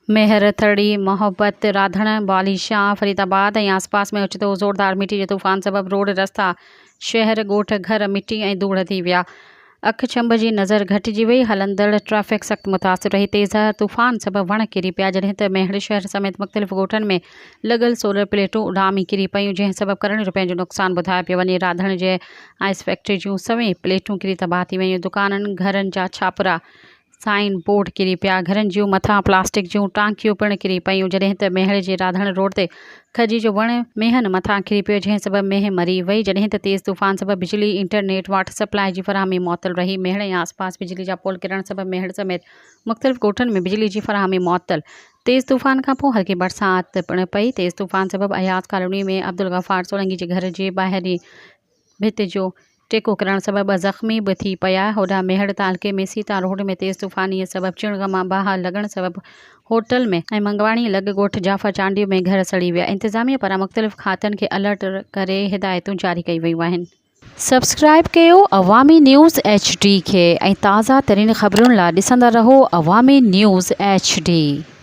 ميهر، ٿرڙي، محبت، راڌڻ، بالي شاهه، فريد آباد ۽ آسپاس ۾ اوچتو زوردار مٽي جي طوفان سبب روڊ رستا، شهر، ڳوٺ، گهر مٽي ۽ ڌوڙ ٿي ويا. اک ڇنڀ جي نظر گهٽجي وئي، هلندڙ ٽريفڪ سخت متاثر رهي، تيز طوفان سبب وڻ ڪري پيا، جڏهن ته ميهڙ شهر سميت مختلف ڳوٺن ۾ لڳل سولر پليٽون اڏامي ڪري پيون، جنهن سبب ڪروڙين رپين جو نقصان ٻڌايو پيو وڃي، راڌڻ جي آئس فيڪٽري جون سوين پليٽون ڪري تباهه ٿي ويون، دڪانن، گهرن جا ڇاپرا سائن بورڊ ڪري پيا، گهرن جون مٿان پلاسٽڪ جون ٽانڪيون پڻ ڪري پيون، جڏهن ته ميهڙ جي راڌڻ روڊ تي کجي جو وڻ مينهن مٿان ڪري پيو، جنهن سبب مينهن مري وئي، جڏهن ته تيز طوفان سبب بجلي، انٽرنيٽ، واٽر سپلاء جي فراهمي معطل رهي، ميهڙ ۽ آسپاس بجلي جا پول ڪرڻ سبب ميهڙ سميت مختلف ڳوٺن ۾ بجلي جي فراهمي معطل، تيز طوفان کانپوء هلڪي برسات پڻ پئي، تيز طوفان سبب اياز ڪالوني ۾ عبدالغفار سولنگي جي گهر جي ٻاهرين ڀت جو ٽيڪو ڪرڻ سبب ٻه زخمي به ٿي پيا. هوڏانهن ميهڙ تعلقي ۾ سيتا روڊ ۾ تيز طوفانيء سبب چڻگ مان باهه لڳڻ سبب هوٽل ۾ ۽ منگواڻي لڳ ڳوٺ جعفر چانڊيو ۾ گهر سڙي ويا. انتظاميه پاران مختلف کاتن کي الرٽ ڪري هدايتون جاري ڪيون ويون آهن. سبسڪرائيب ڪيو عوامي نيوز ايڇ ڊي کي ۽ تازه ترين خبرن لا ڏسندا رهو عوامي نيوز ايڇ ڊي.